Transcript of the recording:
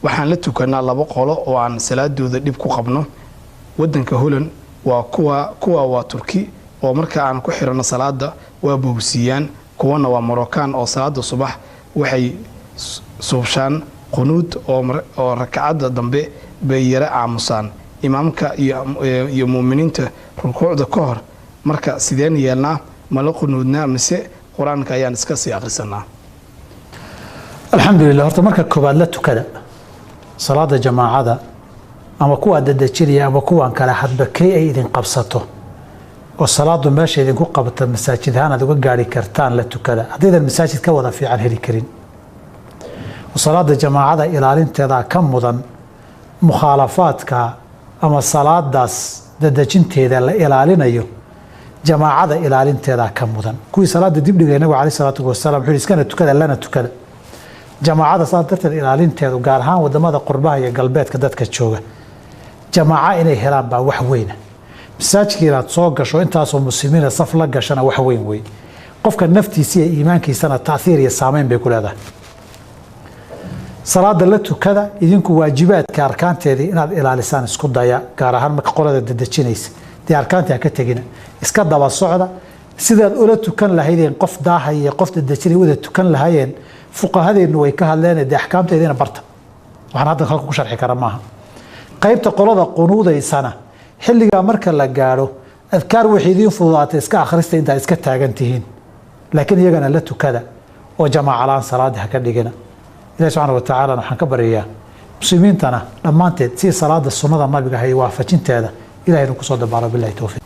Waxaan la tukanaa laba qolo oo aan salaadooda dhib ku qabno. Wadanka Holland waa kuwa waa Turki oo marka aan ku xirano salaada waa boobsiiyaan, kuwana waa Moroccan oo salaada subax waxay suubshaan qunuud oo rakcadda dambe bay yara aamusaan imaamka iyo muuminiinta rukuucda ka hor. Marka sideen yeelnaa? Ma la qunuudnaa mise qur-aanka ayaan iska sii akhrisanaa? Alxamdulilah. Horta marka koowaad la tukada salaada jamaacada, ama kuwaa dadejinaya ama kuwan kale, hadba kay ay idin qabsato oo salaadu meesha idinku qabta masaajid ahaan aad uga gaari kartaan la tukada. Haddaydan masaajid ka wada fiican heli karin, oo salaada jamaacada ilaalinteeda ka mudan mukhaalafaadka ama salaadaas dadejinteeda la ilaalinayo, jamaacada ilaalinteeda ka mudan. Kuwii salaada dibdhigay nabigu caleyhi salaatu wasalaam wuxuu yihi, iskana tukada lana tukada jamaacada. Saas darteed ilaalinteedu, gaar ahaan wadamada qurbaha iyo galbeedka dadka jooga, jamaaco inay helaan baa wax weyna. Masaajidka inaad soo gasho intaasoo muslimiina saf la gashana wax weyn wey. Qofka naftiisa iyo iimaankiisana taahiir iyo saameyn bay ku leedahay. Salaada la tukada idinku, waajibaadka arkaanteedii inaad ilaalisaan isku daya, gaar ahaan marka qolada dedejinaysa dee arkaantii ha ka tegina, iska daba socda. Sidaad ula tukan lahaydeen qof daahaya iyo qof dedejinay wada tukan lahaayeen, fuqahadeennu way ka hadleen, dee axkaamteediina barta. Waxaan hadda halka ku sharxi kara maaha. Qaybta qolada qunuudaysana, xilligaa marka la gaadho adkaar wixii idiin fududaatay iska akhrista intaad iska taagan tihiin, laakiin iyagana la tukada oo jamaaca la-aan salaada ha ka dhigina. Ilahi subxaana wa tacaala waxaan ka baryayaa muslimiintana dhammaanteed si salaada sunnada nabiga hay waafajinteeda Ilahay inuu kusoo dabaalo. Billahi towfiiq.